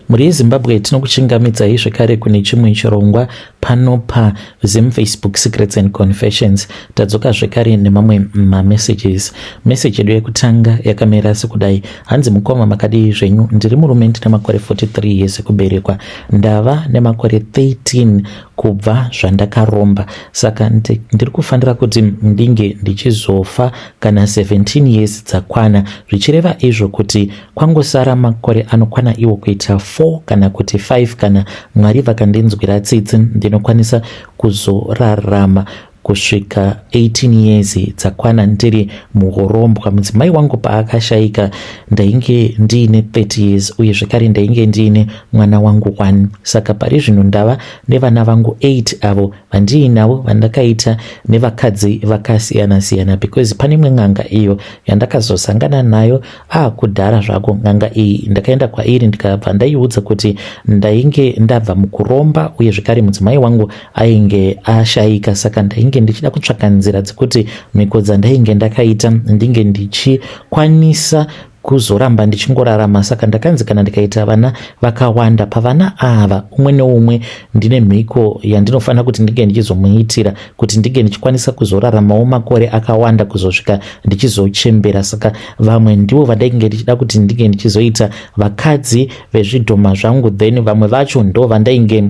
Mhuri yeZimbabwe tinokuchingamidzai zvekare kune chimwe chirongwa pano paZim Facebook Secrets and Confessions. Tadzoka zvekare nemamwe mamessages. Message yedu yekutanga yakamira sekudai. Hanzi mukoma makadii zvenyu? Ndiri murume ndine makore 43 years ekuberekwa. Ndava nemakore 13 kubva zvandakaromba saka ndiri kufanira kuti ndinge ndichizofa kana 17 years dzakwana zvichireva izvo kuti kwangosara makore anokwana iwo kuita 4 kana kuti 5 kana Mwari vakandinzwira tsitsi ndinokwanisa kuzorarama kusvika 18 years dzakwana ndiri muhurombwa. Mudzimai wangu paakashaika ndainge ndiine 30 years uye zvekare ndainge ndiine mwana wangu 1 saka pari zvino ndava nevana vangu 8 avo vandiinavo vandakaita nevakadzi vakasiyana siyana because pane imwe n'anga iyo yandakazosangana nayo akudhara zvako n'anga iyi ndakaenda kwairi ndikabva ndaiudza kuti ndainge ndabva mukuromba uye zvekare mudzimai wangu ainge ashaika saka ndainge ndichida kutsvaka nzira dzekuti mhiko dzandainge ndakaita ndinge ndichikwanisa kuzoramba ndichingorarama saka ndakanzi kana ndikaita vana vakawanda pavana ava umwe neumwe ndine mhiko yandinofanira kuti ndinge ndichizomuitira kuti ndinge ndichikwanisa kuzoraramawo makore akawanda kuzosvika ndichizochembera saka vamwe ndivo vandainge ndichida kuti ndinge ndichizoita vakadzi vezvidhoma zvangu then vamwe vacho ndo vandainge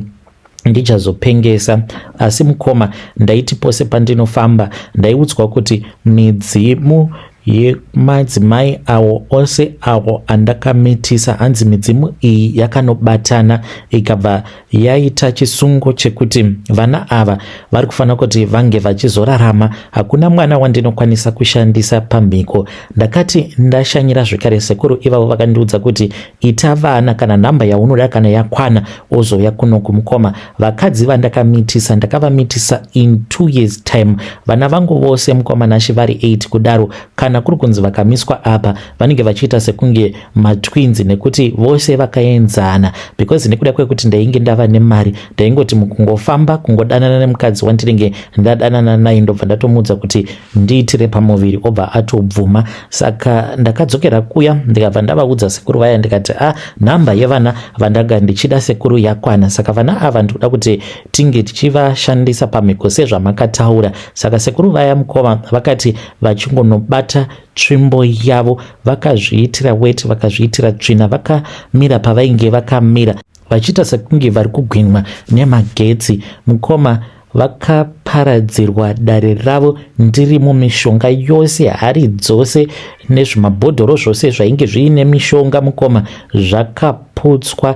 ndichazopengesa asi mukoma ndaiti pose pandinofamba ndaiudzwa kuti midzimu yemadzimai awo ose awo andakamitisa hanzi midzimu iyi yakanobatana ikabva yaita chisungo chekuti vana ava vari kufanira kuti vange vachizorarama hakuna mwana wandinokwanisa kushandisa pamhiko ndakati ndashanyira zvekare sekuru ivavo vakandiudza kuti ita vana kana nhamba yaunoda kana yakwana ozouya kuno kumukoma vakadzi vandakamitisa ndakavamitisa in 2 years time vana vangu vose mukoma Nashe vari 8 kudaro kana kuri kunzi vakamiswa apa vanenge vachiita sekunge matwins nekuti vose vakaenzana because nekuda kwekuti ndainge ndava nemari ndaingoti mukungofamba kungodanana nemukadzi wandinenge ndadanana naye ndobva ndatomuudza kuti ndiitire pamuviri obva atobvuma saka ndakadzokera kuya ndikabva ndavaudza sekuru vaya ndikati a ah, nhamba yevana vandanga ndichida sekuru yakwana saka vana ava ndikuda kuti tinge tichivashandisa pamhiko sezvamakataura saka sekuru vaya mukoma vakati vachingonobata tsvimbo yavo vakazviitira weti vakazviitira tsvina vakamira pavainge vakamira vachiita sekunge vari kugwinwa nemagetsi mukoma vakaparadzirwa dare ravo ndirimo mishonga yose hari dzose nezvimabhodhoro zvose zvainge zviine mishonga mukoma zvakaputswa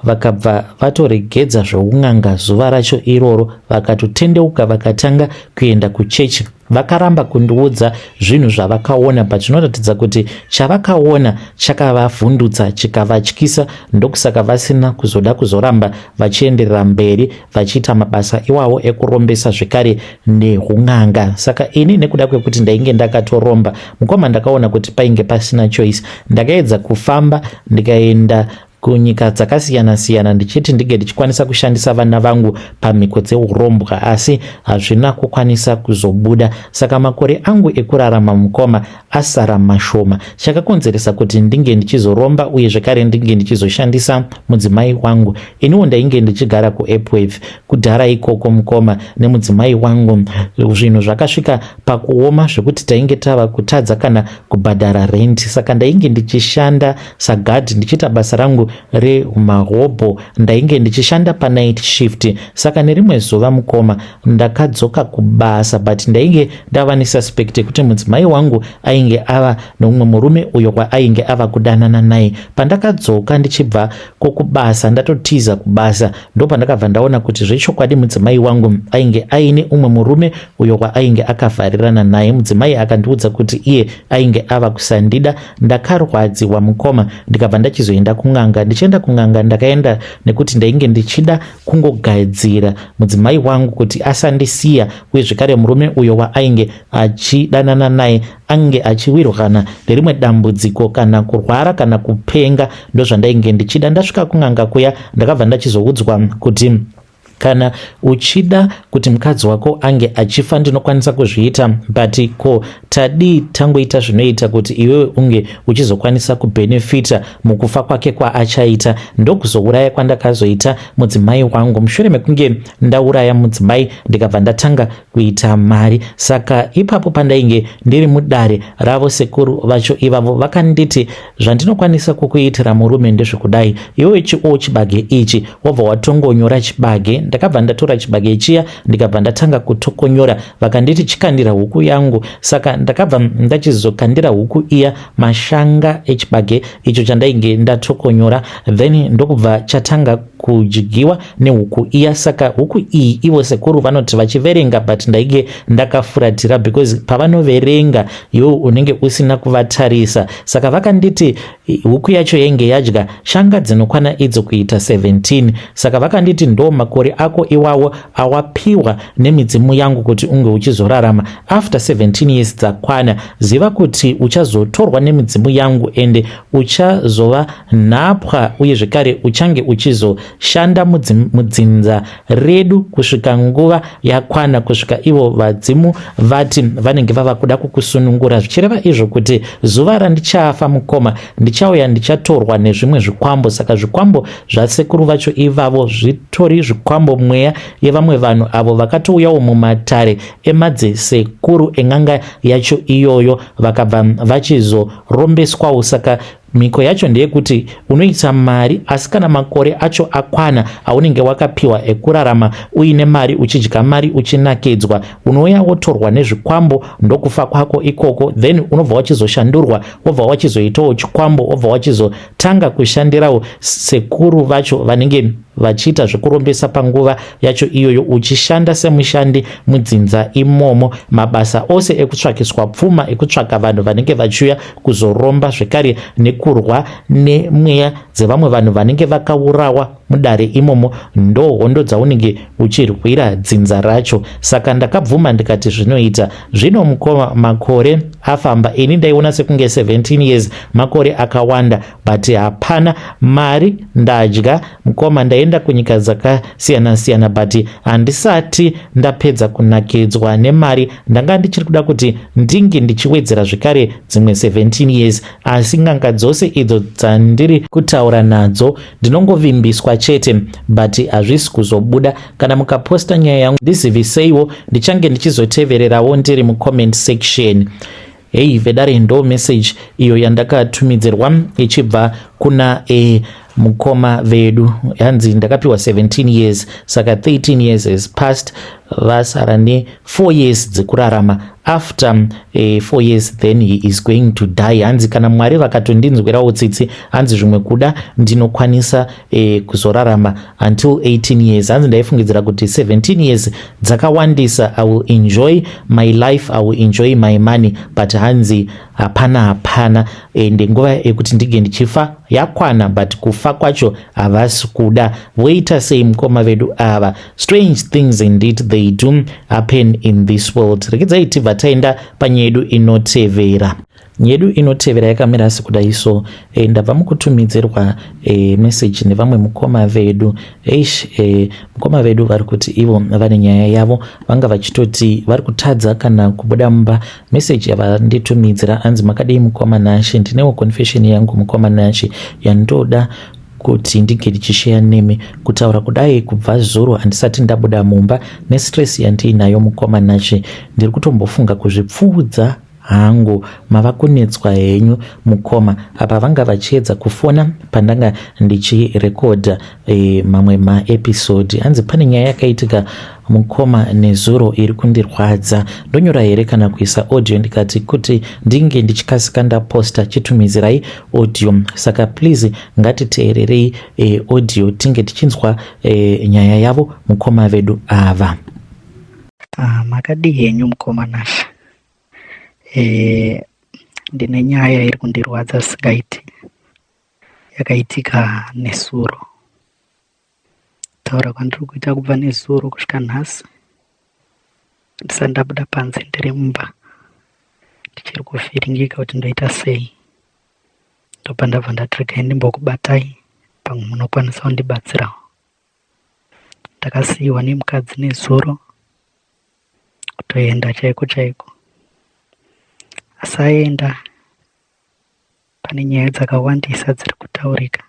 vakabva vatoregedza zveun'anga zuva racho iroro vakatotendeuka vakatanga kuenda kuchechi Vakaramba kundiudza zvinhu zvavakaona but zvinoratidza kuti chavakaona chakavavhundutsa chikavatyisa ndokusaka vasina kuzoda kuzoramba vachienderera mberi vachiita mabasa iwawo ekurombesa zvekare nehun'anga. Saka ini nekuda kwekuti ndainge ndakatoromba mukoma ndakaona kuti painge pasina choice ndakaedza kufamba ndikaenda kunyika dzakasiyana siyana ndichiti ndinge ndichikwanisa kushandisa vana vangu pamhiko dzeurombwa asi hazvina kukwanisa kuzobuda saka makore angu ekurarama mukoma asara mashoma chakakonzeresa kuti ndinge ndichizoromba uye zvekare ndinge ndichizoshandisa mudzimai wangu iniwo ndainge ndichigara kuepworth kudhara ikoko mukoma nemudzimai wangu zvinhu zvakasvika pakuoma zvekuti tainge tava kutadza kana kubhadhara rent saka ndainge ndichishanda sagadhi ndichiita basa rangu remahobho ndainge ndichishanda panight shift saka nerimwe zuva mukoma ndakadzoka kubasa but ndainge ndava nesuspect yekuti mudzimai wangu ainge ava neumwe murume uyo kwaainge ava kudanana naye pandakadzoka ndichibva kokubasa ndatotiza kubasa ndopandakabva ndaona kuti zvechokwadi mudzimai wangu ainge aine umwe murume uyo kwaainge akavharirana naye mudzimai akandiudza kuti iye ainge ava kusandida ndakarwadziwa mukoma ndikabva ndachizoenda kun'anga ndichienda kun'anga ndakaenda nekuti ndainge ndichida kungogadzira mudzimai wangu kuti asandisiya uye zvekare murume uyo waainge achidanana naye ange achiwirwa kana nerimwe dambudziko kana kurwara kana kupenga ndozvandainge ndichida ndasvika kun'anga kuya ndakabva ndachizoudzwa kuti. Kana uchida kuti mukadzi wako ange achifa ndinokwanisa kuzviita, but ko tadii tangoita zvinoita kuti iwewe unge uchizokwanisa kubhenefita mukufa kwake kwaachaita. Ndokuzouraya kwandakazoita mudzimai wangu mushure mekunge ndauraya mudzimai, ndikabva ndatanga kuita mari. Saka ipapo pandainge ndiri mudare ravo, sekuru vacho ivavo vakanditi, "Zvandinokwanisa kukuitira murume ndezvekudai, iwewe chioo chibage ichi, wobva watongonyora chibage." Ndakabva ndatora chibage chiya, ndikabva ndatanga kutokonyora. Vakanditi, "Chikandira huku yangu." Saka ndakabva ndachizokandira huku iya mashanga echibage icho chandainge ndatokonyora, then ndokubva chatanga kudyiwa nehuku iya. Saka huku iyi, ivo sekuru vanoti vachiverenga, but ndainge ndakafuratira because pavanoverenga iwe unenge usina kuvatarisa. Saka vakanditi huku yacho yainge yadya shanga dzinokwana idzo kuita 17. Saka vakanditi, "Ndo makore ako iwawo awapiwa nemidzimu yangu kuti unge uchizorarama. After 17 years dzakwana, ziva kuti uchazotorwa nemidzimu yangu ende uchazova nhapwa, uye zvekare uchange uchizoshanda mudzinza redu kusvika nguva yakwana, kusvika ivo vadzimu vati vanenge vava kuda kukusunungura." Zvichireva izvo kuti zuva randichafa, mukoma, ndichauya ndichatorwa nezvimwe zvikwambo. Saka zvikwambo zvasekuru vacho ivavo zvitori zvikwambo, mweya yevamwe vanhu avo vakatouyawo mumatare emadzesekuru en'anga yacho iyoyo, vakabva vachizorombeswawo. Saka mhiko yacho ndeyekuti unoita mari, asi kana makore acho akwana aunenge wakapiwa ekurarama uine mari, uchidya mari, uchinakidzwa, unouya wotorwa nezvikwambo, ndokufa kwako ikoko. Then unobva wachizoshandurwa, wobva wachizoitawo chikwambo, wobva wachizotanga kushandirawo sekuru vacho vanenge vachiita zvekurombesa panguva yacho iyoyo, uchishanda semushandi mudzinza imomo, mabasa ose ekutsvakiswa pfuma, ekutsvaka vanhu vanenge vachiuya kuzoromba, zvekare nekurwa nemweya dzevamwe vanhu vanenge vakaurawa mudare imomo. Ndo hondo dzaunenge uchirwira dzinza racho. Saka ndakabvuma, ndikati zvinoita. Zvino mukoma, makore afamba. Ini ndaiona sekunge 17 years makore akawanda, but hapana mari ndadya, mukoma. Ndaenda kunyika dzakasiyana-siyana, but handisati ndapedza kunakidzwa nemari. Ndanga ndichiri kuda kuti ndinge ndichiwedzera zvekare dzimwe 17 years, asi n'anga dzose idzo dzandiri kutaura nadzo ndinongovimbiswa chete, but hazvisi kuzobuda. Kana mukaposta nyaya yangu, ndiziviseiwo, ndichange ndichizotevererawo ndiri mucomment section. Hei vedare, ndo message iyo yandakatumidzirwa ichibva kuna mukoma vedu. Yanzi ndakapiwa 17 years, saka 13 years has passed, vasara ne4 years dzekurarama. After 4 years, then he is going to die. Hanzi kana Mwari vakatondinzwirawo tsitsi, hanzi zvimwe kuda ndinokwanisa kuzorarama until 18 years. Hanzi ndaifungidzira kuti 17 years dzakawandisa, I will enjoy my life, I will enjoy my money, but hanzi hapana, hapana. Ende nguva yekuti ndinge ndichifa yakwana, but kufa kwacho havasi kuda. Voita sei mukoma vedu ava? Strange things indeed, they do happen in this world. Rekedzai tibva taenda panyaya yedu inotevera. Yedu inotevera yakamira sekudai so. Ndabva mukutumidzirwa message nevamwe mukoma vedu. Eish, mukoma vedu vari kuti ivo vane nyaya yavo, vanga vachitoti vari kutadza kana kubuda mumba. Message yavanditumidzira, hanzi, "Makadii mukoma Nashe? Ndinewo confession yangu, mukoma Nashe, yandoda kuti ndinge ndichisheya nemi. Kutaura kudai, kubva zuro handisati ndabuda mumba nestress yandiinayo. Mukoma Nashe, ndiri kutombofunga kuzvipfuudza hangu. Mava kunetswa henyu, mukoma." Apa vanga vachiedza kufona pandanga ndichirekodha mamwe maepisodi. Hanzi, "Pane nyaya yakaitika, mukoma, nezuro iri kundirwadza. Ndonyora here kana kuisa audio?" Ndikati kuti ndinge ndichikasika ndaposta, chitumizirai audio. Saka please ngatiteererei audio, tinge tichinzwa nyaya yavo mukoma vedu ava. Ah, makadii henyu mukoma Nasha? Ndine nyaya iri kundirwadza singaiti, yakaitika nesuro. Taura kwandiri kuita, kubva nezuro kusvika nhasi ndisati ndabuda panze, ndiri mumba, ndichiri kuvhiringika kuti ndoita sei. Ndobva ndabva ndati regai ndimbokubatai, pamwe munokwanisa kundibatsirawo. Ndakasiiwa nemukadzi nezuro kutoenda chaiko chaiko. Asaenda pane nyaya dzakawandisa dziri kutaurika.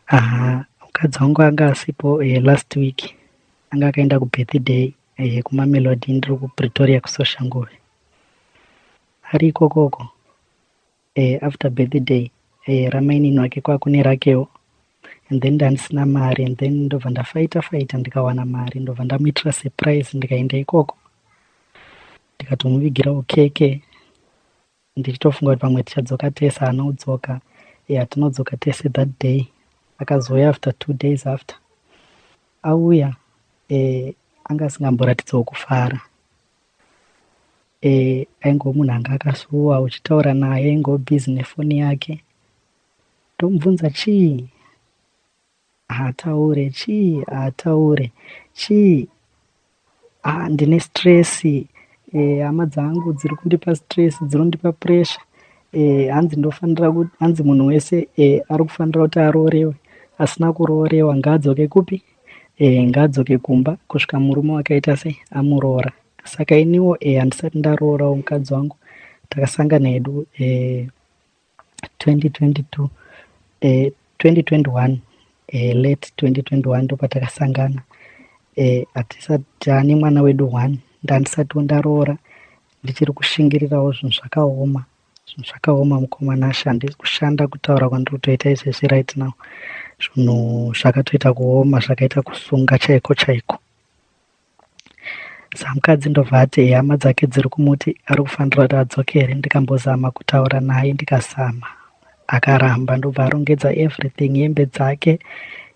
Aha, mukadzi wangu anga asipo last week anga akaenda kubirthday kumamelodi ndiri kuPretoria kuSoshanguve. Ari ikokoko after birthday ramainini wake kwakune rakewo and then ndandisina mari and then ndobva ndafaita faita ndikawana mari ndobva ndamuitira surprise ndikaenda ikoko ndikatomuvigirawo keke ndichitofunga kuti pamwe tichadzoka tese haana kudzoka hatinodzoka tese that day akazouya after 2 days after auya anga asingamboratidzawo kufara aingova munhu anga akasuwa uchitaura naye aingova busy nefoni yake ndomubvunza chii haataure chii haataure chii ah, ndine stress hama dzangu dziri kundipa stress dziri kundipa pressure hanzi ndofanira hanzi munhu wese ari kufanira kuti aroorewe asina kuroorewa ngaadzoke kupi ngaadzoke kumba kusvika murume wakaita sei amuroora saka iniwo handisati ndaroorawo mukadzi wangu takasangana hedu 2022 2021 late 2021 ndopatakasangana hatisati taane mwana wedu one ndandisatiwo ndaroora ndichiri kushingirirawo zvinhu zvakaoma zvinhu zvakaoma mukoma Nashe handisi kushanda kutaura kwandiri kutoita izvezvi right now zvinhu zvakatoita kuoma zvakaita kusunga chaiko chaiko samukadzi ndobva ati hama dzake dziri kumuti ari kufanira kuti adzokere ndikambozama kutaura naye ndikazama akaramba ndobva arongedza everything hembe dzake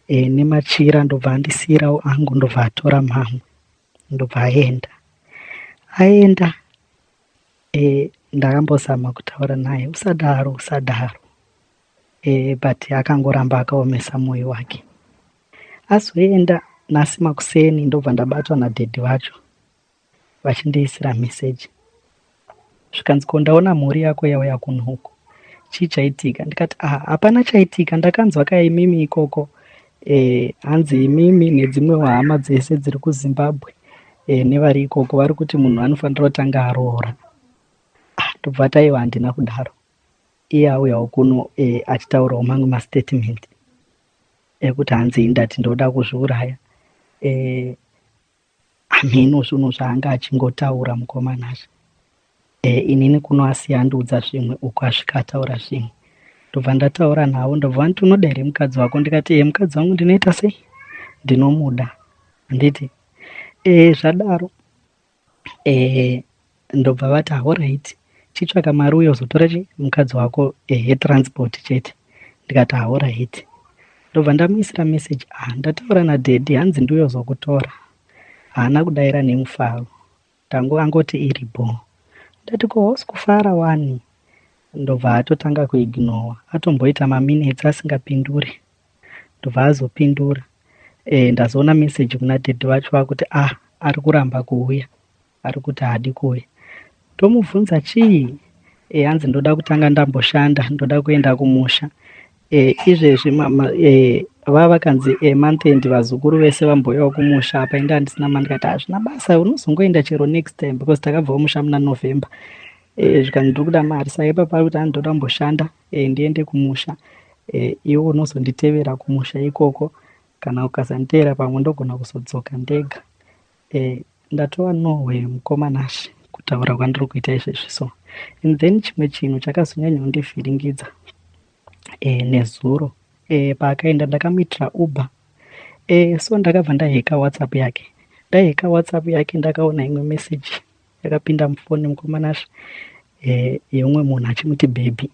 nemachira ndobva andisiyirawo angu ndobva atora mamwe ndobva aenda aenda ndakambozama kutaura naye usadaro usadaro but akangoramba akaomesa mwoyo wake azoenda nhasi makuseni ndobva ndabatwa nadhedhi vacho vachindiisira meseji zvikanzi ko ndaona mhuri yako yauya kuno uku chii chaitika ndikati ah hapana chaitika ndakanzwa ka imimi ikoko hanzi imimi nedzimwewo hama dzese dziri kuZimbabwe nevari ikoko vari kuti munhu anofanira kutanga aroora ah, ndobva taiwa handina kudaro iye auyawo kuno achitaurawo mamwe mastatement ekuti hanzi ndati ndoda kuzviuraya hameno zvinhu zvaanga achingotaura mukoma Nashe inini kuno asiya andiudza zvimwe uko asvika ataura zvimwe ndobva ndataura navo ndobva vanti unoda here mukadzi wako ndikati e mukadzi wangu ndinoita sei ndinomuda handiti zvadaro ndobva vati alright chitsvaka mari uye uzotora chi mukadzi wako yetransport chete ndikati alright ndobva ndamuisira message ah ndataura nadhedhi hanzi ndiuye uzokutora haana kudaira nemufaro tangu angoti iri bho ndati ko hausi kufara wani ndobva atotanga kuignora atomboita maminutes asingapinduri ndobva azopindura ndazoona message kuna dhedhi vacho vakuti ah ari kuramba kuuya ari kuti haadi kuuya tomubvunza chii hanzi ndoda kutanga ndamboshanda ndoda kuenda kumusha izvezvi vava vakanzi month end vazukuru vese vambouyawo kumusha apa enda handisina mari ndikati hazvina basa unozongoenda chero next time because takabva kumusha muna November zvikanzi ndiri kuda mari saka ipapo ari kuti hanzi ndoda kumboshanda ndiende kumusha iwe unozonditevera kumusha ikoko kana ukasanditevera pamwe ndogona kuzodzoka ndega ndatova nowhere mukoma Nashe kutaura kwandiri kuita izvezvi so and then chimwe chinhu chakazonyanya kundivhiringidza nezuro paakaenda ndakamuitira Uber so ndakabva ndahacka WhatsApp yake ndahacka WhatsApp yake ndakaona imwe message yakapinda mufoni mukoma Nashe yeumwe munhu achimuti baby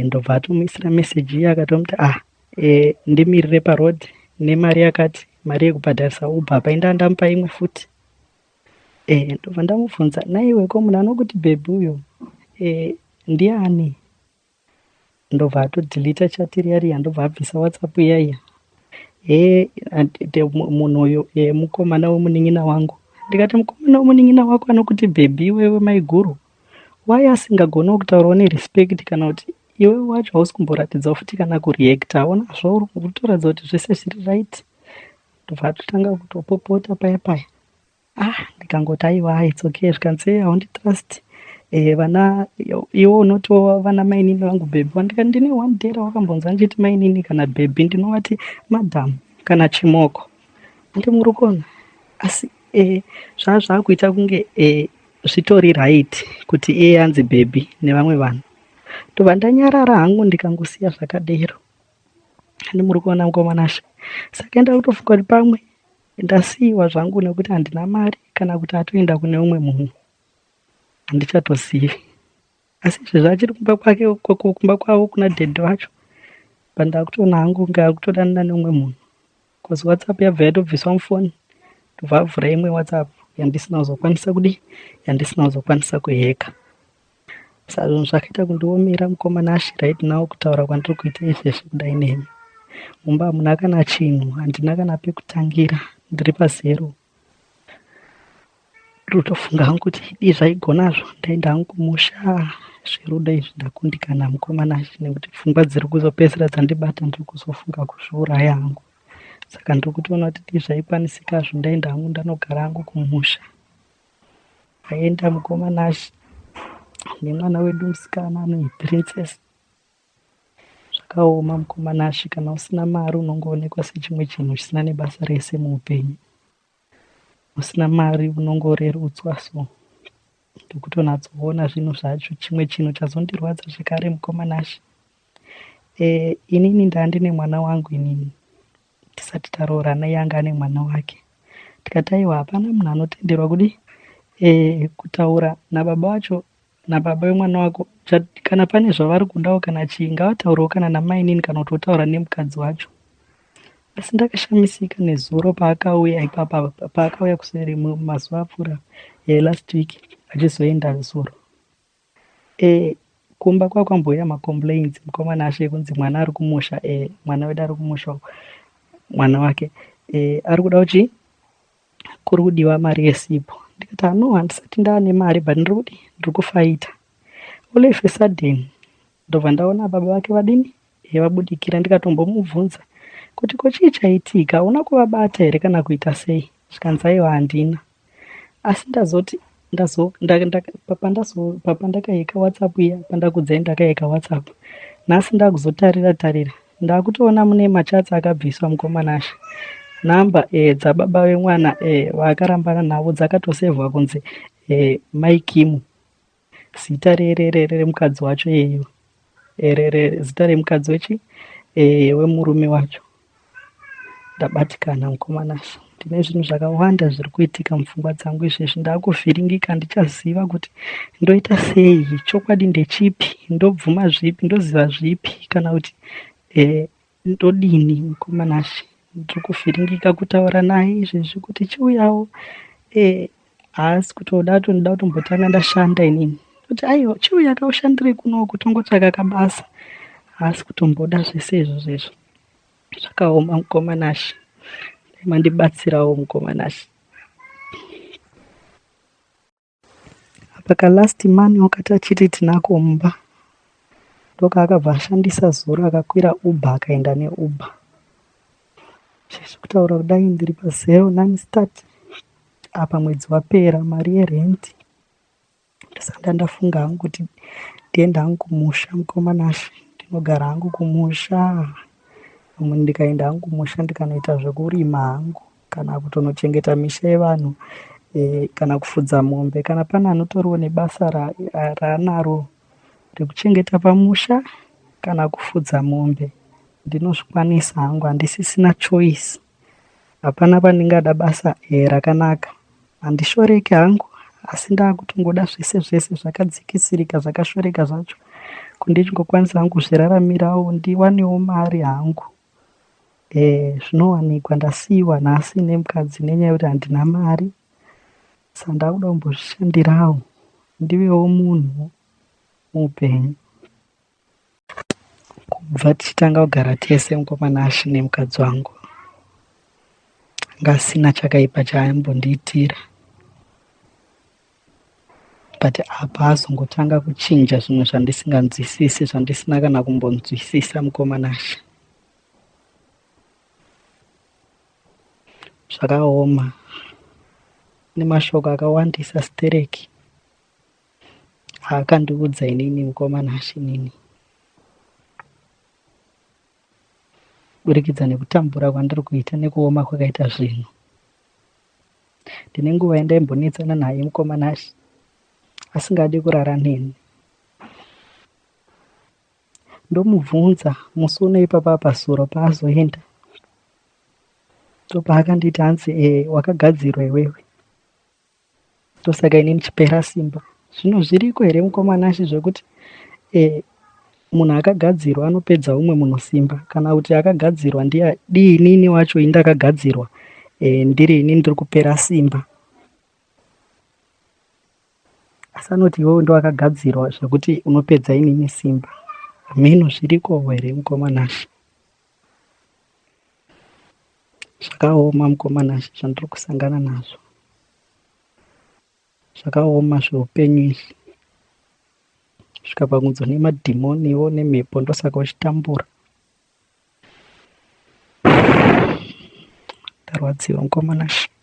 ndobva atomuisira message iye akatomuti ah ndimirire paroad nemari yakati mari yekubhadharisa Uber painda ndamupa imwe futi ndobva ndamubvunza naiwe ko munhu anokuti baby uyo ndiani ndobva atodeleta chat riya riya ndobva abvisa WhatsApp iya iya he munhu uyu mukomana wemunin'ina wangu ndikati mukomana wemunin'ina wako anokuti baby iwewe maiguru why asingagoniwo kutaurawo nerespect kana kuti Iwe wacho hausi kumboratidzawo futi kana kureacta, hauna zvauri kutoratidza kuti zvese zviri right. Ndobva atotanga kutopopota paya paya. Ah, ndikangoti aiwa, it's okay. Zvikanzi, "Hey, haundi-trust vana iwe unotiwo vana mainini vangu baby." Wandikati ndine one day rawakambonzwa ndichiti mainini kana baby? Ndinovati madam kana chimoko, andi muri kuona? Asi zvaa zvaakuita kunge zvitori right kuti iye anzi baby nevamwe vanhu. Ndobva ndanyarara hangu, ndikangosiya zvakadero, andi muri kuona, mukoma Nashe? Saka enda kutofunga kuti pamwe ndasiyiwa zvangu nekuti handina mari, kana kuti atoenda kune umwe munhu, handichatozivi. Asi izvezvi achiri kumba kwake, kumba kwavo kuna daddy vacho, but ndakutoona hangu kunge akutodanana neumwe munhu, because WhatsApp yabva yatobviswa mufoni, ndobva avhura imwe WhatsApp yandisina kuzokwanisa kudi, yandisina kuzokwanisa kuhacka. Saka zvinhu zvakaita kundiomera, mukoma Nashe. Right now, kutaura kwandiri kuita izvezvi kudai nemi, mumba hamuna kana chinhu, handina kana pekutangira, ndiri pazero. Ndiri hangu kuti dii zvaigonazvo ndaenda hangu kumusha. Zverudo izvi ndakundikana, mukoma Nashe, nekuti pfungwa dziri kuzopedzisira dzandibata, ndiri kuzofunga kuzviuraya hangu. Saka ndiri kutoona kuti dii zvaikwanisika ndaenda hangu ndanogara hangu kumusha. Aenda, mukoma Nashe, nemwana wedu musikana anonzi Princess. Zvakaoma, mukoma Nashe. Kana usina mari unongoonekwa sechimwe chinhu chisina nebasa rese muupenyu. Usina mari unongorerutswa, so ndikutonatsoona zvinhu zvacho. Chimwe chinhu chazondirwadza zvekare, mukoma Nashe, inini ndandine mwana wangu inini tisati taroorana, iye anga ane mwana wake. Tikati aiwa, hapana munhu anotenderwa kudi kutaura nababa vacho, nababa vemwana wako. Kana pane zvavari kudawo kana chii, ngavataurewo kana namainini kana kutotaura nemukadzi wacho. Asi ndakashamisika nezuro paakauya ipapa, paakauya kuseri mazuva apfuura, last week, achizoenda zuro. Kumba kwakwambouya macomplaints, mukoma Nashe, ekunzi mwana ari kumusha, mwana wedu ari kumusha, mwana wake ari kuda kuchi kuri kudiwa mari yesipo. Ndikati ano, handisati ndaane mari, but ndiri kudi, ndiri kufighta. All of a sudden ndobva ndaona baba vake vadini, vabudikira. Ndikatombomubvunza kuti ko chii chaitika, hauna kuvabata here kana kuita sei? Zvikanzi aiwa, handina. Asi ndazoti pandakahacka WhatsApp iya, pandakudzai ndakahacka WhatsApp, nhasi ndakuzotarira tarira, ndakutoona mune machats akabviswa, mukoma Nashe. Namba dzababa vemwana vaakarambana navo dzakatosevhwa kunzi Maikimu, zita remukadzi wacho iyeyo, zita remukadzi wechi wemurume wacho. Ndabatikana, mukoma Nashe. Ndine zvinhu zvakawanda zviri kuitika mupfungwa dzangu izvezvi. Ndakuvhiringika, handichaziva kuti ndoita sei, chokwadi ndechipi, ndobvuma zvipi, ndoziva zvipi, kana kuti ndodini. Mukoma Nashe, ndiri kuvhiringika. Kutaura naye izvezvi kuti chiuyawo, haasi kutoda, tonoda kutombotanga ndashanda inini. Kuti aiwa, chiuya kaushandire kunoku, tongotsvaka kabasa, haasi kutomboda zvese izvozvo izvo. Zvakaoma, mukoma Nashe. Dai mandibatsirawo, mukoma Nashe. Apa kalast money wakati achiti tinako mumba, ndokaakabva ashandisa zuro, akakwira Uber, akaenda neUber. Zvezvi kutaura kudai ndiri pazero nine start. Apa mwedzi wapera, mari yerent. Ndosaka ndafunga hangu kuti ndiende hangu kumusha, mukoma Nashe, ndinogara hangu kumusha. Ndikaenda hangu kumusha, ndikanoita zvekurima hangu kana kutonochengeta misha yevanhu, kana kufudza mombe, kana pane anotoriwo nebasa raanaro rekuchengeta pamusha kana kufudza mombe, ndinozvikwanisa hangu. Handisisina choice, hapana pandingada basa rakanaka. Handishoreki hangu, asi ndakutongoda zvese zvese zvakadzikisirika, zvakashoreka zvacho, kuti ndichingokwanisa hangu kuzviraramirawo, ndiwanewo mari hangu. Zvinowanikwa. Ndasiyiwa nhasi nemukadzi nenyaya yekuti handina mari, saka ndakuda kumbozvishandirawo, ndivewo munhu muupenyu. Kubva tichitanga kugara tese, mukoma Nashe, nemukadzi wangu, anga asina chakaipa chaaimbondiitira. But apa azongotanga kuchinja zvimwe zvandisinganzwisisi, zvandisina kana kumbonzwisisa mukoma Nashe. Zvakaoma. Nemashoko akawandisa stereki aakandiudza inini mukoma Nashe inini. Kuburikidza nekutambura kwandiri kuita nekuoma kwakaita zvinhu. Ndine nguva yandaimbonetsana naye mukoma Nashe asingadi kurara neni. Ndomubvunza musi uno ipapa pasuro paazoenda ndopaakanditi hanzi e wakagadzirwa iwewe ndosaka ini ndichipera simba. Zvino zviriko here mukoma Nashe zvekuti e, munhu akagadzirwa anopedza umwe munhu simba kana kuti akagadzirwa ndiye dii inini wacho ini ndakagadzirwa e, ndiri ini ndiri kupera simba asi anoti iwewe ndowakagadzirwa zvekuti unopedza inini simba mhino zviriko here mukoma Nashe Zvakaoma mukoma Nashe zvandiri kusangana nazvo. Zvakaoma zveupenyu izvi. Kusvika pakunzi une madhimoniwo nemhepo ndosaka uchitambura. Ndarwadziwa mukoma Nashe.